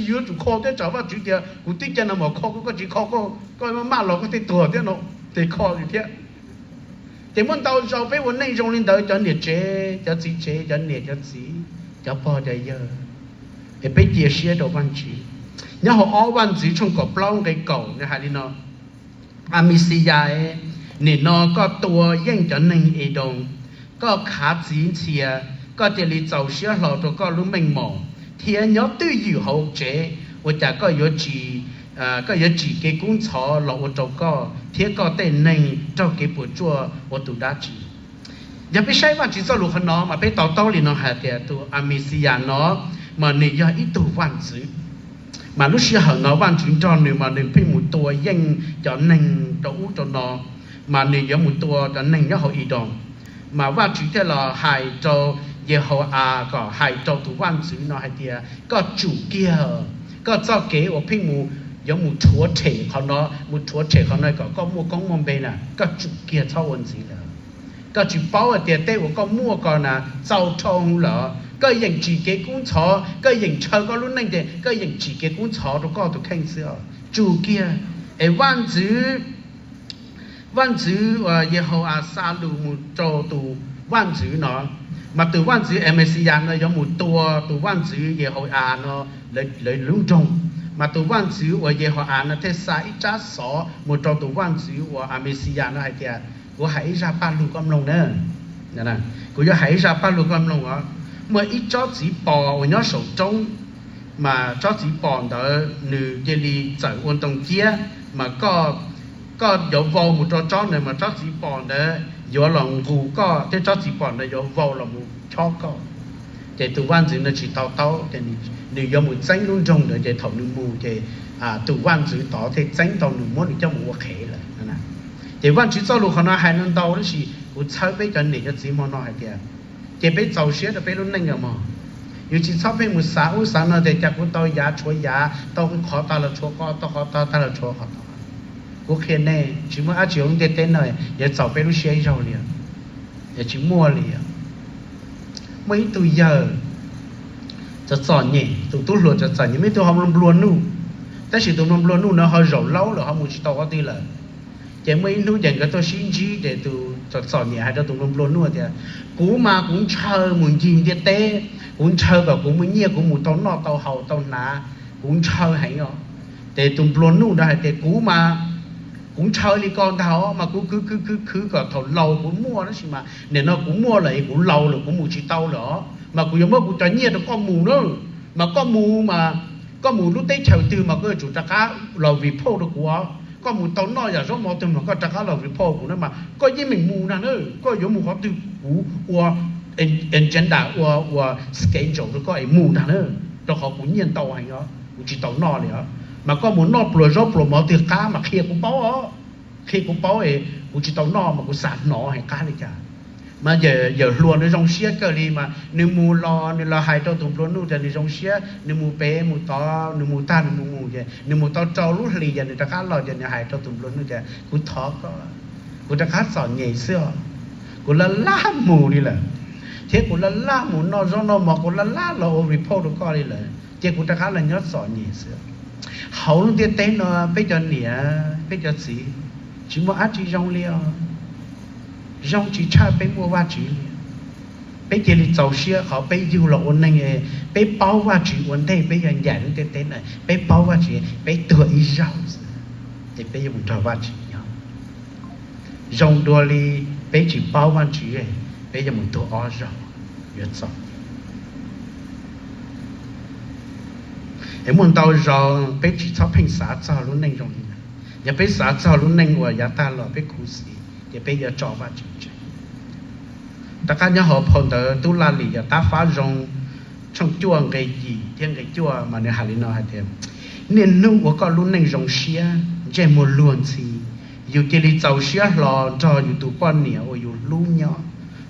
Yus yuav tsum kho thiab, tsam Vajtswv tias kuv twb cai nag hmo kho koj, koj tsis kho, koj maj maj los koj thiaj tuag thiab no, ces kho li thiab. Ces muaj ntau zaus peb ua neej zoo li ntawd, cov niam tsev, cov txiv tsev, cov niam cov txiv, cov pog cov yawg, es peb cia siab rau Vajtswv. Nyob hauv ob Vaj ntxwv tshooj kaum plaub nqe kaum nws hais li no: Amaxiyas, nim no koj tua yeej cov neeg Edoos, koj khav txiv ntxhias, koj cia li txaus siab hlo rau koj lub meej mom thiab nyob twj ywm hauv tsev, ua cas koj yuav tsim, koj yuav tsim kev kub ntxhov los ua rau koj thiab koj tej neeg raug kev puas tsuaj ua tus dab tsi? Yog peb saib Vajtswv txoj lus qhov no mas peb to taub li no hais tias tus Amaxiyas no mas nws yog ib tug vaj ntxwv, mas lub sij hawm no Vajtswv nrog nws mas nws pheej mus tua yeej cov neeg rau ub rau no, mas nws yuav mus tua cov neeg nyob hauv Edoos. Mas Vajtswv thiaj los hais rau Yehau-as kom hais rau tus vaj ntxwv no hais tias koj tsum kiag koj txoj kev uas pheej mus, yuav mus rhuav rhem qhov no, mus rhuav rhem qhov no kom koj muaj koob muaj npe na, koj tsum kiag txhob ua ntxiv lawm. Koj tsis paub hais tias tej uas koj muaj ko na txaus dhau lawm, koj yeem tsim kev kub ntxhov, koj yeem ntshaw koj lub neej ces koj yeem tsim kev kub ntxhov rau koj tus kheej xwb os. Tsum kiag. Es vaj ntxwv, vaj ntxwv uas Yehau-as xa lus mus rau tus vaj ntxwv no, mas tus vaj ntxwv Amaxiyas no yuav mus tua tus vaj ntxwv Yehau-as no lawv lub nroog. Mas tus vaj ntxwv uas Yehau-as no thiaj xa ib tsab xov mus rau tus vaj ntxwv uas Amaxiyas no hais tias, kuv hais ib zaj paj lug koj mloog na. Kuv yuav hais ib zaj paj lug koj mloog os. Muaj ib tsob txiv pos uas nyob saum roob, mas tsob txiv pos ntawd nws cia li txawm ua ntoo ciab, mas koj, koj yuav vau mus rau tsob ntawd mas tsob txiv pos ntawd yuav los nqus koj thiab tsob txiv pos ntawd yuav vau los mus chob koj. Ces tus vaj ntxwv no tsis to taub ces nws yuav mus txeeb lub nroog ntawd ces thaum nws mus ces tus vaj ntxwv tod thiaj txeeb tau nws muab nws coj mus ua qhev lawm. Ces Vajtswv txoj lus qhov no hais no ntau tab sis kuv txhawb peb cov niam cov txiv hmo no hais tias, ces peb txaus siab rau peb lub neej os mog. Yus tsis txhob pheej mus xav ub xav no tias cas kuv tau yav tshuav yav, tau qhov tag los tshuav qhov, tau qhov tag los tshuav qhov tod. Kuv qhia nej tsis muaj dab tsi hauv lub ntiaj teb no yuav txaus peb lub siab ib zaug li, tsis muaj li. Muaj ib tug yawg txom txom nyem, tus tub hluas txom txom nyem, muaj ib tug ho nplua nuj, tab sis tus nplua nuj no ho zaum laub lawm ho mus tsis tau qhov twg lawm. Ces muaj ib hnub ces nkawd tuaj sib ntsib ces tus txom txom nyem hais rau tus nplua nuj tias, kuv mas kuv ntshaw mus ncig ntiaj teb, kuv ntshaw kom kuv muaj nyiaj kuv mus tau noj tau haus tau hnav, kuv ntshaw heev os. Ces tus nplua nuj ntawd hais tias, kuv mas kuv ntshaw li ko ntag os, mas kuv khwv khwv khwv khwv kom thaum laus kuv muaj, tab sis mas nim no kuv muaj lawm es kuv laus lawm kuv mus tsis tau lawm os, mas kuv yuav muab kuv cov nyiaj rau koj mus na. Mas koj mus mas koj mus lub teb chaws twg mas koj yuav tsum rov qab los report rau kuv os. Koj mus tau noj yam zaub mov twg mas koj rov qab los report kuv na, mas koj yeej meem mus na na, koj yuav mus qhov twg kuv ua agenda, ua, ua schedule rau koj es mus ntag na, rau qhov kuv nyiaj ntau heev os, kuv tsis tau noj li os. Mas koj mus noj pluas zaub pluas mov twg qab mas qhia kuv paub os, qhia kuv paub es kuv tsis tau noj mas kuv xav hnov heev qab li cas. Mas yawm hluas nws zoo siab kawg li mas nws mus los nws los hais rau tus nplua nuj tias nws zoo siab, nws mus pem mus tod, nws mus tag nws mus mus ces nws mus tau rau lub hlis ces nws rov qab los ces nws hais rau tus nplua nuj tias, kuv thov koj, kuv rov qab txom nyem xwb os, kuv laj laj mus li lawm, thiab kuv laj laj mus noj zaub noj mov, kuv laj laj los ua report rau koj li lawm, ces kuv rov qab los nyob txom nyem xwb. Hauv lub ntiaj teb no peb cov niam peb cov txiv tsis muaj dab tsi zoo li os. Zoo tsis tshaj peb muaj Vajtswv li. Peb cia li txaus siab qhov peb yug los ua neeg, peb paub Vajtswv ua ntej peb yuav ncaim lub ntiaj teb no, peb paub Vajtswv peb tuag ib zaug xwb, ces peb yuav mus nrog Vajtswv nyob. Zoo dua li peb tsis paub Vajtswv, peb yuav mus tuag ob zaug, yuav txom. Es muaj ntau zaus peb tsis txhob pheej xav txog lub neej zoo li ntawd. Yog peb xav txog lub neej uas yav tag los peb khuv xim, ces peb yuav tso Vajtswv tseg. Rov qab nyob hauv phau ntawv Tub Laj Lim Yam Tab Fab Zoo tshooj cuaj nqe yim thiab nqe cuaj mas nws hais li no hais tias, niaj hnub ua koj lub neej zoo siab, ntsej muag luag ntxhi, yus cia li txaus siab hlo nrog yus tus poj niam uas yus hlub nyob,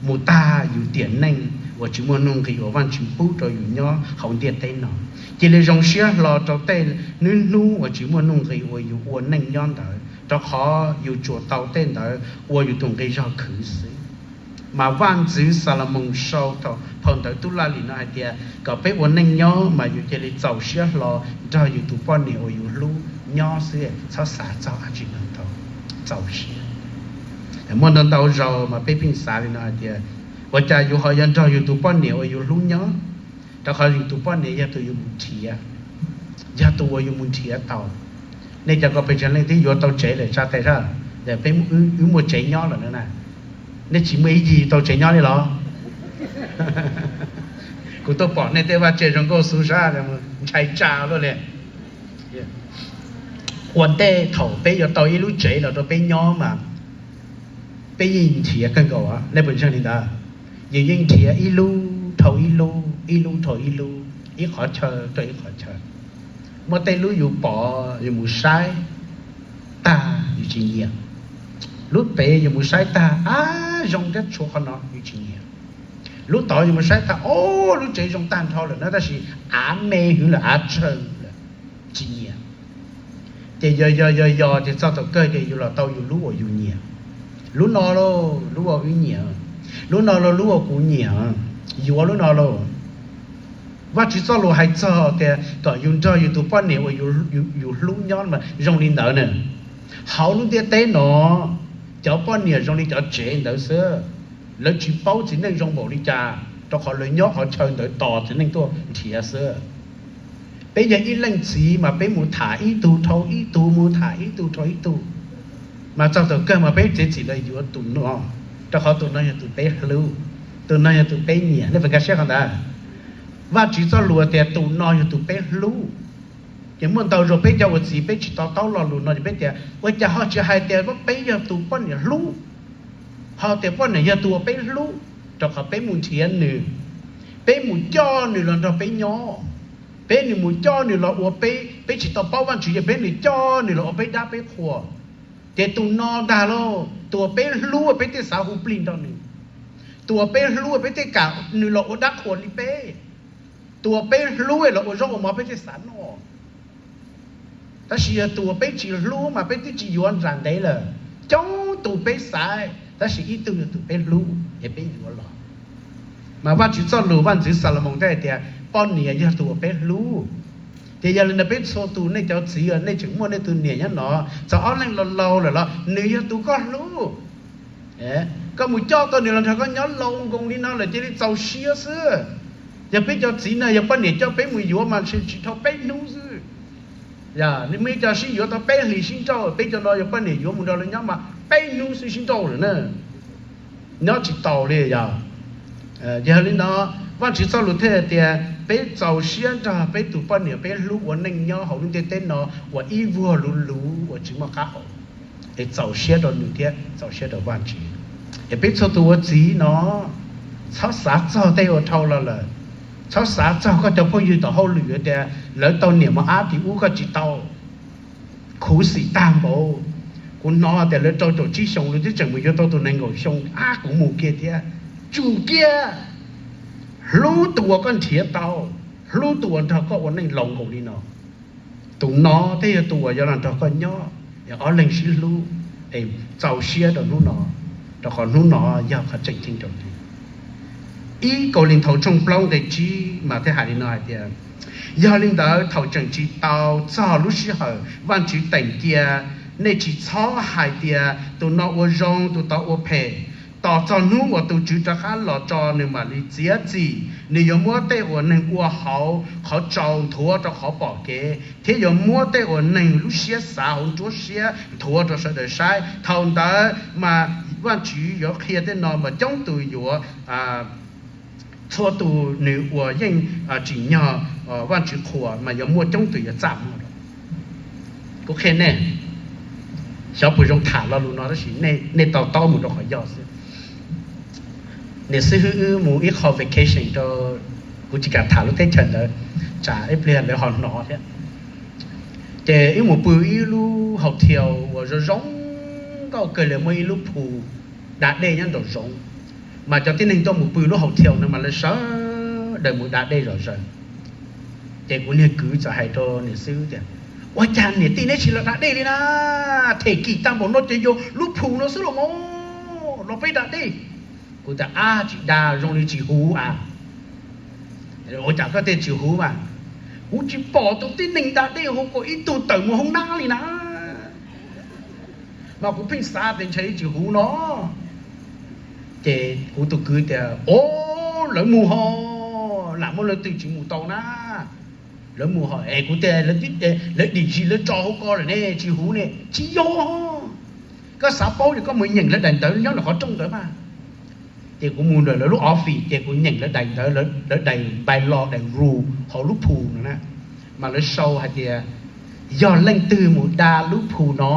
mus tag yus tiam neej uas tsis muaj nuj nqis uas Vajtswv pub rau yus nyob hauv ntiaj teb no. Cia li zoo siab hlo rau tej niaj hnub uas tsis muaj nuj nqis uas yus ua neej nyob ntawd, rau qhov yus tsuas tau tej ntawd ua yus tus nqi zog khwv xwb. Mas vaj ntxwv Xalumoos sau phau Ntawv Tub Laj Lim no hais tias kom peb ua neej nyob mas yus cia li txaus siab hlo nrog yus tus poj niam uas yus hlub nyob xwb, txhob xav txog dab tsi ntau, txaus siab. Muaj ntau ntau zaus mas peb pheej xav li no hais tias, ua cas yus ho yuav nrog yus tus poj niam uas yus hlub nyob, rau qhov yus tus poj niam yog tus yus mus nrhiav, yog tus uas yus mus nrhiav tau. Nej cov ko pes tsawg leej twb yuav tau tsev lawm tsa tes sab, peb, wb muaj tsev nyob lawm na. Nej tsis muaj ib yig tau tsev nyob li los? Kuv tuaj pom nej tej vaj tse zoo nkauj xu sab, ntshai tsa luaj li. Ua ntej thaum peb yuav tau ib lub tsev los rau peb nyob mas peb yeej nrhiav kawg nkaus, nej puas ntseeg li ntawd? Yus yeej nrhiav ib lub dhau ib lub, ib lub dhau ib lub, ib qhov chaw rau ib qhov chaw. Muaj tej lub yus pom yus mus saib tag yus tsis nyiam, lub pem yus mus saib tag ab zoo thiab tshuav qhov no yus tsis nyiam, lub tod yus mus saib tag ob lub tsev zoo tag nrho lawm na tab sis av me hwv lawm av tsawg lawm tsis nyiam. Ces yog yog yog yog ces txog thaum kawg ces yus los tau yus lub uas yus nyiam. Lub no lauj lub uas wb nyiam, lub no lauj lub uas kuv nyiam, yuav lub no lauj. Vajtswv txoj lus hais txog tias kom yus nrog yus tus poj niam uas yus hlub nyob mas zoo li ntawd na. Hauv lub ntiaj teb no cov poj niam zoo li cov tsev ntawd xwb, lawv tsis paub txiv neej zoo npaum li cas rau qhov lawv nyob qhov chaw ntawd tos txiv neej tuaj nrhiav xwb. Peb yog ib leej txiv mas peb mus tham ib tug dhau ib tug, mus tham ib tug dhau ib tug, mas txog thaum kawg mas peb txiav txim los yuav tus no, rau qhov tus no yog tus peb hlub, tus no yog tus peb nyiam. Nej puas nkag siab qhov ntawd? Vajtswv txoj lus tias tus no yog tus peb hlub. Ces muaj ntau zaus peb cov ua txiv peb tsis to taub lo lus no ces peb tias ua cas ho tsis hais tias peb yog tus poj niam hlub, ho tias poj niam yog tus uas peb hlub, rau qhov peb mus nrhiav nws, peb mus coj nws los nrog peb nyob, peb nws mus coj nws los ua peb, peb tsis tau paub Vajtswv ces peb nws coj nws los ua peb dab peb qhua. Ces tus no ntag lauj, tus uas peb hlub peb thiaj xav hu plig nrog nws, tus uas peb hlub peb thiaj kam nws los ua dab qhua li peb, tus uas peb hlub los ua zaub ua mov peb thiaj xav noj. Tab sis yog tus uas peb tsis hlub mas peb twb tsis yuav nram ntev lawm. Coob tus peb xaiv tab sis ib tug yog tus peb hlub es peb yuav los. Mas Vajtswv txoj lus, vaj ntxwv Xalumoos thiaj hais tias poj niam yog tus uas peb hlub. Ces yog li ntawd peb txhua tus, nej cov txiv nej tseem muaj nej tus niam nyob no, txog ob leeg laus laus lawm los nws yog tus koj hlub. Koj mus coj tau nws los nrog koj nyob laus nkoos li no lawm cia li txaus siab xwb. Yog peb cov txiv no yog poj niam coj peb mus yuav mas ntshe tsis dhau peb hnub xwb. Yog nws muaj ib co sib yuav tau peb hlis sib nrauj, peb cov no yog poj niam yuav mus nrog lawv nyob mas peb hnub xwb sib nrauj lawm na. Nyob tsis taus li yog. Yog li no, Vajtswv txoj lus thiaj hais tias peb txaus siab nrog peb tus poj niam peb hlub ua neej nyob hauv lub ntiaj teb no uas ib vuag luv luv uas tsis muaj qab hau, es txaus siab rau nws thiab txaus siab rau Vajtswv. Es peb txhua tus ua txiv no, txhob xav txog tej uas dhau los lawm, txhob xav txog koj cov phooj ywg tom hauj lwm tias lawv tau niam mos ab tim ub koj tsis tau. Khuv xim tag npaum, kuv hnov tias lawv rau caum tsib xyoos lawv twb tseem mus yuav tau tus nees nkaum xyoo, ab kuv mus kiag thiab. Tsum kiag, hlub tus uas koj nrhiav tau, hlub tus uas nrog koj ua neej laus nkaus li no. Tus no thiaj yog tus uas yuav los nrog koj nyob es ob leeg sib hlub, es txaus siab rau hnub no, rau qhov hnub no yog qhov tseem ceeb rau yus. Ib Kauleethaus tshooj plaub nqe tsib mas thiaj hais li no hais tias, yog li ntawd thaum tseem tsis tau txog lub sij hawm Vajtswv teem cia, nej tsis txhob hais tias tus no ua zoo tus tod ua phem. Tos txog hnub uas tus Tswv rov qab los tso nws mam li txiav txim, nws yuav muab tej uas neeg ua hauv qhov tsaus nthuav rau qhov pom kev, thiab yuav muab tej uas neeg lub siab xav hauv nruab siab nthuav rau sawv daws saib. Thaum ntawd mas Vajtswv yuav qhia tej no mas coob tus yuav, txhua tus nws uas yeej tsim nyog Vajtswv qhuas mas yuav muaj coob tus yuav txaj muag. Kuv qhia nej, xyov puas zoo tham lo lus no tab sis nej to taub mus rau qhov yog xwb. Niam xib hwb wb mus ib qho vacation rau, kuv tsis kam tham lub teb chaws ntawd, tsam ib pliag lawv ho hnov thiab. Ces wb mus pw ib lub hotel uas zoo zoo nkauj kawg li, muaj ib lub phu da dej nyob nraum zoov. Mas cov tib neeg tuaj mus pw lub hotel no mas lawv sawv daws mus da dej zom zaws. Ces kuv niag kwv txawm hais rau niam xib hwb tias, ua cas niam tij neb tsis los da dej li na? Them kim tag npaum no ces yog lub phu no xwb los mas los peb da dej. Kuv tias, Ab, tsis da, zoo li tsis huv a. Ua cas koj thiaj tsis huv mas? Kuv tsis pom tus tib neeg da dej hauv ko ib tug tawm mus hoob nab li na. Mas kuv pheej xav tias ntshe tsis huv no. Ces kuv tus kwv tias, O, lawv mus ho, lam muaj leej twg tsis mus tau na. Lawv mus ho es kuv tias, Lawv dim zis lawv tso hauv ko lawm ne, tsis huv ne. Tsis yog, koj xav paub ces koj mus nyeem lawv daim ntawv nyob ntawm qhov rooj ntawd mas. Ces kuv mus ntawm lawv lub office ces kuv nyeem lawv daim ntawv, lawv daim bylaw, daim rule hauv lub phu no na. Mas lawv sau hais tias yog leej twg mus da lub phu no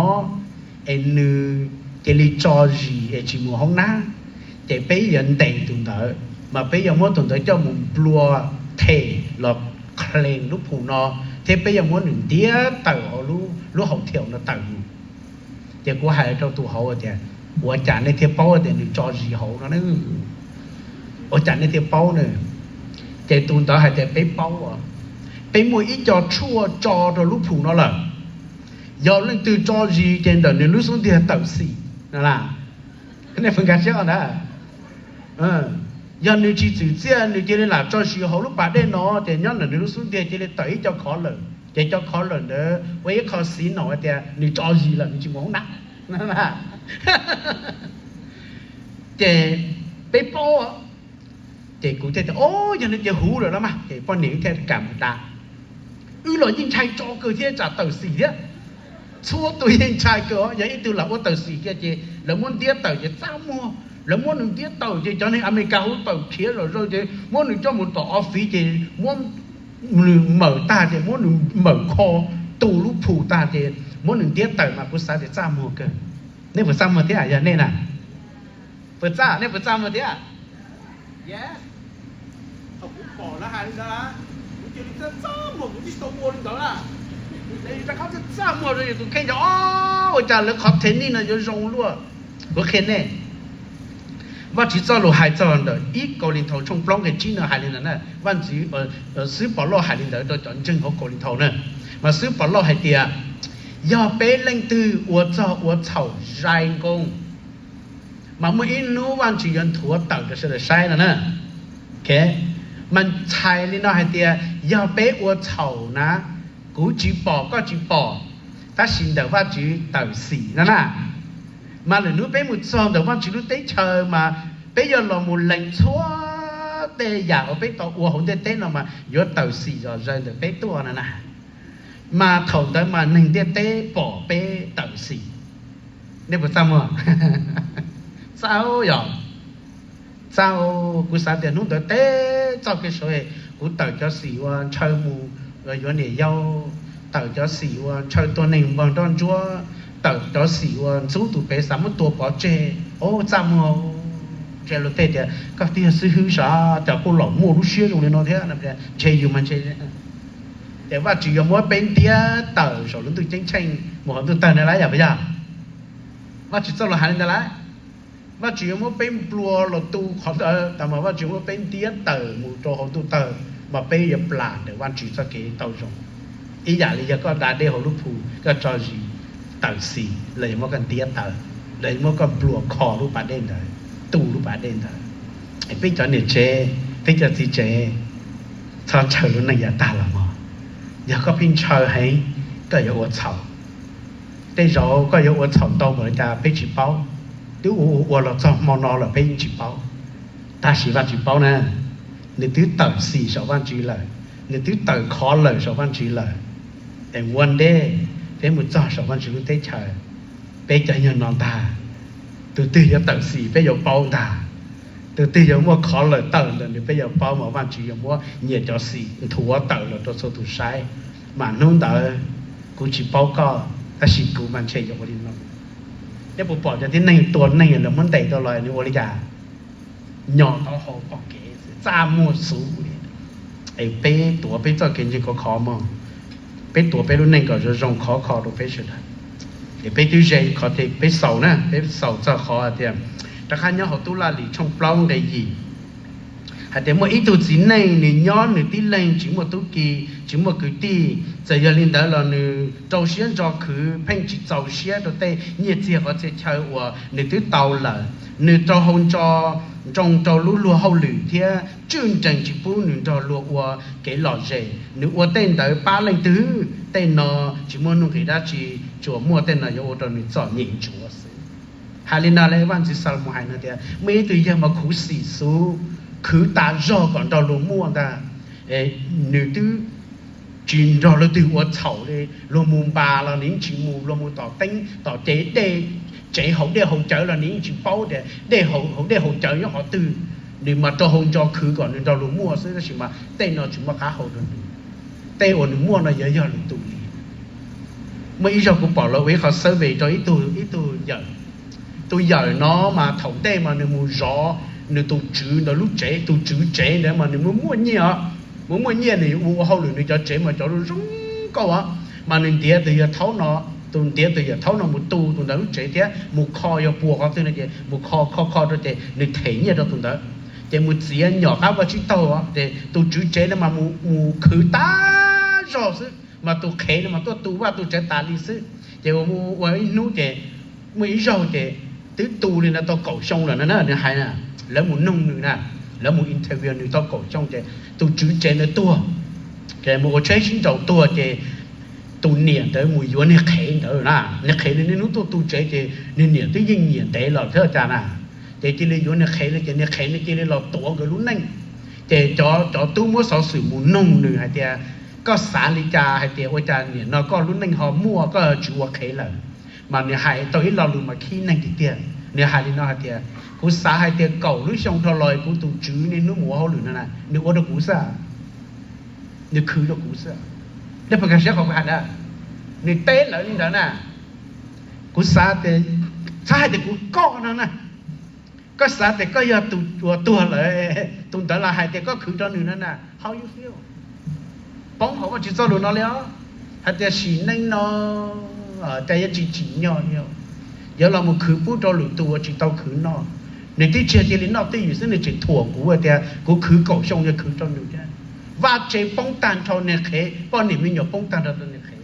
es nws cia li tso zis es tsis mus hoob nab, ces peb yuav ntes tus ntawd, mas peb yuav muab tus ntawd coj mus nplua them los clean lub phu no, thiab peb yuav muab nws ntiab tawm hauv lub hotel no tawm mus. Ces kuv hais rau tus hauv tias, Ua cas nej thiaj paub tias nws tso zis hauv no? Ua cas nej thiaj paub na? Ces tus ntawd hais tias, Peb paub, peb muaj ib co tshuaj tso rau lub phu no lawm. Yog leej twg tso zis ces ntawm nws lub xub ntiag tawm xim no. Nej puas nkag siab ntawd? Yog nws tsis txwm txiaj nws cia li lam tso zis hauv lub pas dej no ces nyob ntawm nws lub xub ntiag cia li tawm ib co khov lawm, ces co khov lawm ntawd ua ib qho signal hais tias nws tso zis lawm, nws tsis mus hoob nab. Ces peb paub. Ces kuv thiaj tias, O, yog li ces huv lawm los mas. Ces poj niam wb thiaj kam mus da. Wb los yeej ntshai tso kawg thiab tsam tawm xim thiab. Txhua tus yeej ntshai kawg, yog ib tug lam ua tawm xim kiag ces lawv muab ntiab tawm ces txaj muag. Lawv muab nws ntiab tawm ces cov neeg Amelikas hu tawm khiav zom zaws ces muab nws coj mus tom office ces muab nws mawm tag ces muab nws mawm kho tu lub phu tag ces muab nws ntiab tawm mas kuv xav tias txaj muag kawg. Nej puas txaj muag thiab yog nej na? Puas txaj, nej puas txaj muag thiab? Thaum kuv pom lawv hais li ntawd, kuv cia li txaj txaj muag, kuv tsis tau ua li ntawd na. Rov qab txaj txaj muag rau yus tus kheej, Ua cas lawv qhov thej nij no yuav zoo luaj? Kuv qhia nej, Vajtswv txoj lus hais txog ntawm ib Kauleethaus tshooj plaub nqe tsib no hais li ntawd na. Vaj ntxwv, xib Pov Lauj hais li ntawd rau cov ntseeg hauv Kauleethaus na. Mas xib Pov Lauj hais tias, yog peb leej twg ua txog ua txhaum zais nkoos, mas muaj ib hnub Vajtswv yuav nthuav tawm rau sawv daws saib no na. Mas txhais li no hais tias yog peb ua txhaum na, kuv tsis pom koj tsis pom, tab sis ntawm Vajtswv tawm xim no na. Mas lwm hnub peb mus txog ntawm Vajtswv lub teb chaws mas peb yuav los mus lees txhua tej yam uas peb tau ua hauv ntiaj teb no mas yuav tawm xim zom zaws ntawm peb tuaj no na. Mas thaum ntawd mas neeg ntiaj teb pom peb tawm xim. Nej puas txaj muag? Txaj yog. Txaj, kuv xav tias hnub ntawd teb txoj kev sawv, kuv tawm cov xim uas ntshaw mus yuav niam yau, tawm cov xim uas ntshaw tua neeg npog nroj ntsuab, tawm cov xim uas ntxub tus pem xav muab tua pov tseg. Txaj muag. Ntshe luag tej tias koj twb yog xib hwb sav cas kuj los muaj lub siab zoo li no thiab. Ntshe yus mas ntshe ces Vajtswv yuav muab peb ntiab tawm saum lub ntuj ceeb tsheej mus hauv ntuj tawg ntawd lawm yog puas yog? Vajtswv txoj lus hais li ntawd lawm. Vajtswv yuav muab peb nplua los tu qhov ntawd tas mas Vajtswv muab peb ntiab tawm mus rau hauv ntuj tawg, mas peb yuav plam ntawm Vajtswv txoj kev tau zoo. Ib yam li yog koj da dej hauv lub phu, koj tso zis tawm xim, lawv yuav muab koj ntiab tawm, lawv yuav muab koj nplua kho lub pas dej ntawd, tu lub pas dej ntawd. Peb cov niam tsev, peb cov txiv tsev, txhob ntshaw lub neej yav tag los mog. Yog koj pheej ntshaw heev, koj yuav ua txhaum. Tej zaum koj yuav ua txhaum ntau npaum li cas peb tsis paub, twb ua ua los txog hmo no lawm peb yeej tsis paub. Tab sis Vajtswv paub na, nws twb tawm xim saum Vajtswv lawm, nws twb tawm khov lawm saum Vajtswv lawm. Es one day peb mus txog saum Vajtswv lub teb chaws, peb cov yog no ntag, tus twg yuav tawm xim peb yuav paub ntag. Tus twg yuav muaj khov lawm tawm ntawm nws peb yuav paub, mas Vajtswv yuav muab nyias cov xim nthuav tawm los rau txhua tus saib. Mas hnub ntawd kuv tsis paub koj, tab sis kuv mas ntshe yuav ua li no. Nej puas pom cov tib neeg tua neeg lawv muab ntes tau los nws ua li cas? Nyo taub hau pom kev, txaj muag xwb li. Es peb tuav peb txoj kev ntseeg khov kho mog, peb tuav peb lub neej kom zoo zoo khov kho rau peb sawv daws. Es peb twb ze qhov tias peb xaus na, peb xaus txog qhov tias rov qab nyob hauv Tub Laj Lim tshooj plaub nqe yim, Hais tias muaj ib tug txiv neej, nws nyob nws tib leeg, tsis muaj tub ki, tsis muaj kwv tij, txawm yog li ntawd los nws rau siab ntso khwv, pheej tsis txaus siab rau tej nyiaj txiag qhov txhia chaw uas nws twb tau lawm. Nws rau hau ntso nroo rau lub luag hauj lwm thiab tswj nrees tsis pub nws nrog luag ua kev lom zem. Nws ua tej ntawd pab leej twg? Tej no tsis muaj nuj nqis dab tsi, tsuas muaj tej no yuav ua rau nws txom nyem ntsuav xwb. Hais li no lawm, Vaj Ntxwv Xalumoos hais no tias muaj ib tug yawg mas khuv xim xwb, khwv tas zog kom nrog luag muaj ntag. Nws twb tsis nrog leej twg ua txhaum li, luag mus npas los nws yeej tsis mus, luag mus tom teeb tom cev dej, tsev haus dej haus cawv los nws yeej tsis paub tias dej haus dej haus cawv nyob qhov twg. Nws mas rau hau ntso khwv kom nws nrog luag muaj xwb, tab sis mas tej no tsis muaj qab hau rau nws. Tej uas nws muaj no yuav yog lwm tus li. Muaj ib zaug kuv pom lawv ua ib qho survey rau ib tug, ib tug yawm. Tus yawm no mas thaum ntej mas nws mus zov nws tus tswv ntawd lub tsev, tus tswv tsev ntawd mas nws muaj muaj nyiaj os, muaj muaj nyiaj, nws mus ua hauj lwm nws cov tsev mas cov zoo zoo nkauj os, mas nws ntiav tus yawm thaub no, tus ntiav tus yawm thaub no mus tu tus ntawd lub tsev thiab mus kho, yog puas qhov twg no ces mus kho kho kho rau ces nws them nyiaj rau tus ntawd. Ces mus txiav nyom qab vaj tsib taug ces tus tswv tsev no mas mus khwv tas zog xwb, mas tus qhev no mas tuaj tu vaj tu tsev tas li xwb. Ces ua mus ua ib hnub ces muaj ib zaug ces twb tu li no tau kaum xyoo lawm no na, nws hais na, lawv mus noog nws na, lawv mus interview nws tau kaum xyoo ces tus tswv tsev ntawd tuag, ces mus ua tsheb sib nraus tuag ces tus niam ntawd mus yuav niag qhev ntawd na, niag qhev nws niaj hnub tuaj tu tsev ces niag niam twb yeej nyiam ntev los thiab cas na, ces cia li yuav niag qhev no ces niag qhev no cia li los tuav nkawd lub neej. Ces cov, cov tub muab xov xwm mus noog nws hais tias, koj xav li cas hais tias ua cas nim no koj lub neej ho muaj, koj tsis ua qhev lawm? Mas nws hais tau ib lo lus mas khib neeg tiag tiag. Nws hais li no hais tias, kuv xav hais tias kaum lub xyoo dhau los kuv tus tswv niaj hnub mus ua hauj lwm no na, nws ua rau kuv xwb, nws khwv rau kuv xwb. Nej puas nkag siab qhov kuv hais ntawd? Nws teb lawv li ntawd na. Kuv xav tias, txhob hais tias kuv koj no na, koj xav tias koj yog tus uas tuag lawm, tus ntawd los hais tias koj khwv rau nws no na, how you feel? Poob hauv Vajtswv txoj lus no li os, hais tias sim neej no cas yuav tsis tsim nyog li, yuav los mus khwv pub rau lwm tus uas tsis tau khwv noj. Nws twb tsis cia li noj twj ywm xwb, nws tseem thuam kuv tias kuv khwv kaum xyoo yog khwv rau nws thiab. Vaj tse poob tag nrho, niag qhev, poj niam me nyuam poob tag nrho rau niag qhev.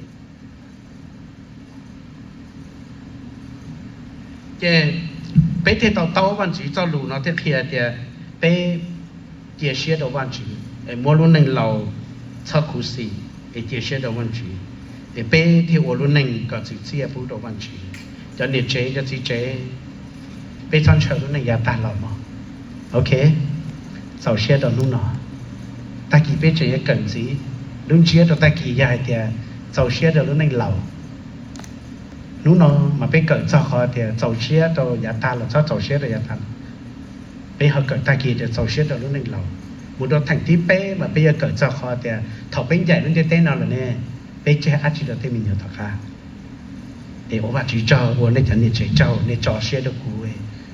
Ces peb thiaj tau taub Vajtswv txoj lus no thiaj qhia tias peb cia siab rau Vajtswv es muab lub neej laus txhob khuv xim es cia siab rau Vajtswv, es peb thiaj ua lub neej kom txwv txiaj pub rau Vajtswv. Cov niam tsev cov txiv tsev, peb txhob ntshaw lub neej yav tag los mog. Ok, txaus siab rau hnub no. Tag kis peb tseem yuav kawm ntxiv. Lub ntsiab rau tag kis yog hais tias txaus siab rau lub neej laus. Hnub no mas peb kawm txog qhov tias txaus siab rau yav tag los txhob txaus siab rau yav tag los. Peb ho kawm tag kis tias txaus siab rau lub neej laus. Mus rau theem thib peb mas peb yuav kawm txog qhov tias thaum peb ncaim lub ntiaj teb no lawm ne, peb tseg dab tsi rau tej me nyuam tom qab. Es ua Vajtswv tsaug, ua nej cov niam tsev tsaug, nej tso siab rau kuv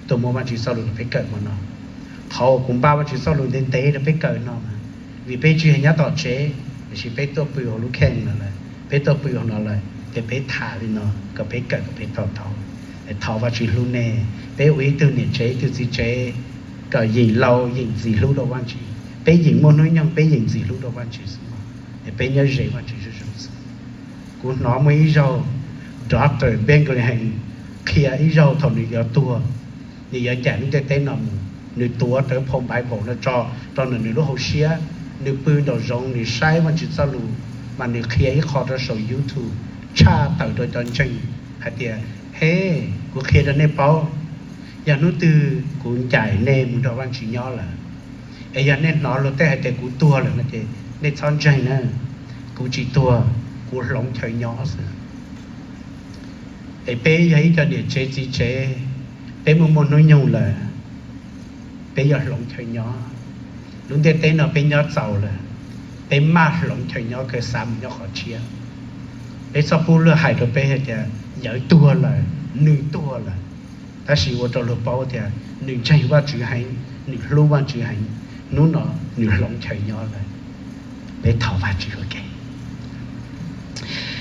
tuaj muab Vajtswv txoj lus rau peb kawm hmo no. Qhov uas kuv npaj Vajtswv txoj lus ntev ntev rau peb kawm no mas vim peb tsis yog nyob tom tsev, tiam sis peb tuaj pw hauv lub kheej no lawm, peb tuaj pw hauv no lawm ces peb tham li no kom peb kawm kom peb to taub. Thov Vajtswv hlub nej, peb ua ib tug niam tsev ib tug txiv tsev kom yeem laus yeem ntxim hlub rau Vajtswv. Peb yeem muaj hnub nyoog peb yeem ntxim hlub rau Vajtswv xwb, es peb nyob ze Vajtswv zuj zus xwb. Kuv hnov muaj ib zaug Doctor Benny Hinn qhia ib zaug thaum nws yuav tuag, nws yuav ncaim lub ntiaj teb no mus, nws tuav rawv phau Bible no tso rau ntawm nws lub hauv siab, nws pw nraum zoov nws saib Vajtswv txoj lus, mas nws qhia ib qho rau saum YouTube tshaj tawm rau cov ntseeg hais tias, he, kuv qhia rau nej paub, yog hnub twg kuv ncaim nej mus nrog Vajtswv nyob lawm, es yog nej hnov luag tej hais tias kuv tuag lawm no ces nej txhob ntseeg na, kuv tsis tuag, kuv hloov chaw nyob xwb. Es peb yog ib co niam tsev txiv tsev, peb muaj muaj hnub nyoog lawm, peb yuav hloov chaw nyob. Lub ntiaj teb no peb nyob txaus lawm, peb maj hloov chaw nyob kawg, xav mus nyob qhov tshiab. Peb txhob pub luag hais rau peb hais tias yawg tuag lawm, nws tuag lawm, tab sis ua rau luag paub tias nws ntseeg Vajtswv heev, nws hlub Vajtswv heev, hnub no nws hloov chaw nyob lawm. Peb thov Vajtswv ua ke.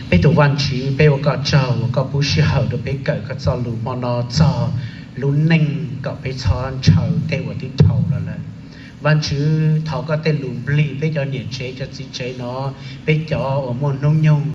Peb tus Vajtswv, peb ua koj tsaug uas koj pub sij hawm rau peb kawm koj txoj lus hmo no txog lub neej kom peb txhob ntshaw tej uas twb dhau los lawm. Vajtswv, thov koj tej lus nplig peb cov niam tsev cov txiv tsev no, peb cov uas muaj hnub nyoog